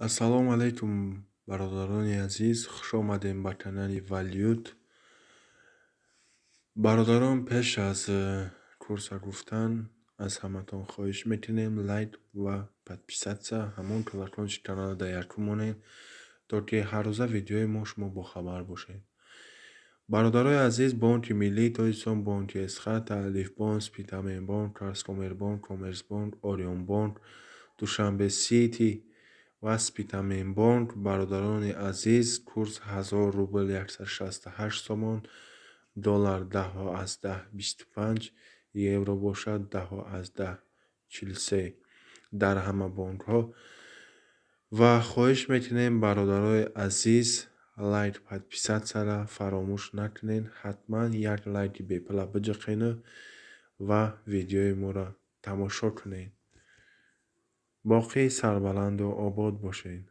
Ассалому алайкум, бародарони азиз, хуш омадем ба канали Валют. Бародарон, пеш аз курса гуфтан аз ҳаматон хоҳиш мекунем, лайк ва подписаться, ҳамон колокольчик канала дар якум монед, то ки ҳаррӯза видеои мо шумо бохабар бошед. Бародарои азиз, Бонки Миллии Тоҷикистон, Бонки Эсхата, Алифбонк, Спитаменбонк, Казкоммербонк, Коммерсбонк, Орионбонк, Душанбе Сити ва Спитаменбонк. Бародарони азиз, курс: 1000 рубл 168 сомон, доллар 10,25, евро бошад 10,43 дар ҳама бонкҳо. Ва хоҳиш мекунем, бародарои азиз, лайк, подписаться ра фаромӯш накунед. Ҳатман як лайки бепула биҷиқену ва видеои моро тамошо кунед. Боқӣ сарбаланду обод бошед.